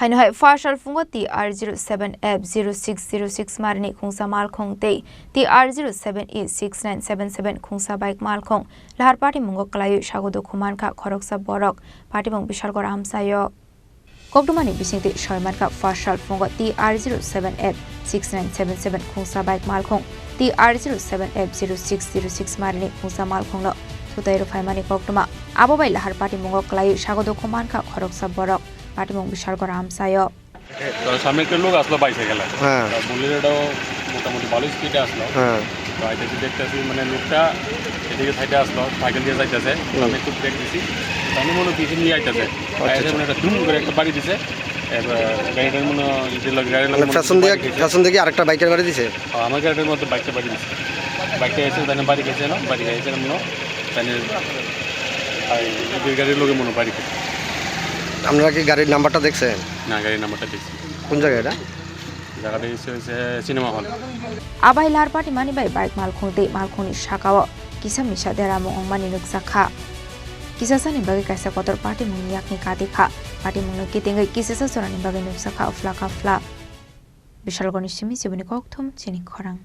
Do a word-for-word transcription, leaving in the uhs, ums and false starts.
Aino hai first sal phungo T R zero seven F zero six zero six marini khungsa malkhung tei T R zero seven E six nine seven seven khungsa bike malkhung lahar patimungo kwlaiwi sago dukhu mankha khoroksa borok, patimung Bishalgor amchaio. Koktwmani bisingtwi soi mankha first sal phungo T R zero seven F six nine seven seven khungsa bike malkhung, T R zero seven F zero six zero six marini khungsa malkhungno sutai rwphaimani koktwma. Abo bai lahar patimungo kwlaiwi sago dukhu mankha khoroksa borok, patimung Bishalgor amchaio. তো সামনে একটা লোক আসলো বাইসাইকেলে। হ্যাঁ। তো বুলেরোটাও মোটামুটি ভালো স্পিডে আসলো। হ্যাঁ। তো আইতেছি দেখতেছি মানে লোকটা এদিকে সাইডে আসলো, সাইকেল দিয়ে যাইতেছে। হুম। আমি একটু ব্রেক দিছি। তো আমি মনে হয় পিছন দিয়ে আইতেছে। আচ্ছা, আইসে আচ্ছা। মানে একটা ধুম করে একটা বাড়ি দিছে। এবার গাড়িটার মনে হয় ইটের লগে গাড়ির লগে মানে মনে হয় ফ্যাশন দিয়ে, বাড়ি খেয়েছে। ফ্যাশন দিয়ে কি আরেকটা বাইকের বাড়ি দিছে? হ্যাঁ, আমার গাড়িটার মধ্যে বাইকটা বাড়ি দিছে। বাইকটা এসে তাহলে বাড়ি খেয়েছে না, বাড়ি খেয়েছে মনে হয়। তাহলে আর ইটের গাড়ির লগে মনে হয় বাড়ি খেয়েছে। আপনারা কি গাড়ির নাম্বারটা দেখছেন? না, গাড়ির নাম্বারটা দেখছি। কোন জায়গা এটা? জায়গাটা হচ্ছে, হচ্ছে cinema hall. Abai lahar patimani bai bike malkhung tei malkhungni sakao kisa misa deramung wngmani nukjakha. Kisasani bagwi kaisa kotor patimungni yakni kati kha. Patimungno kitingwi kisasa jorani bagwi nukjakha uphla kaphla. Bishalgorni simi chibuni kokthum chini khorang.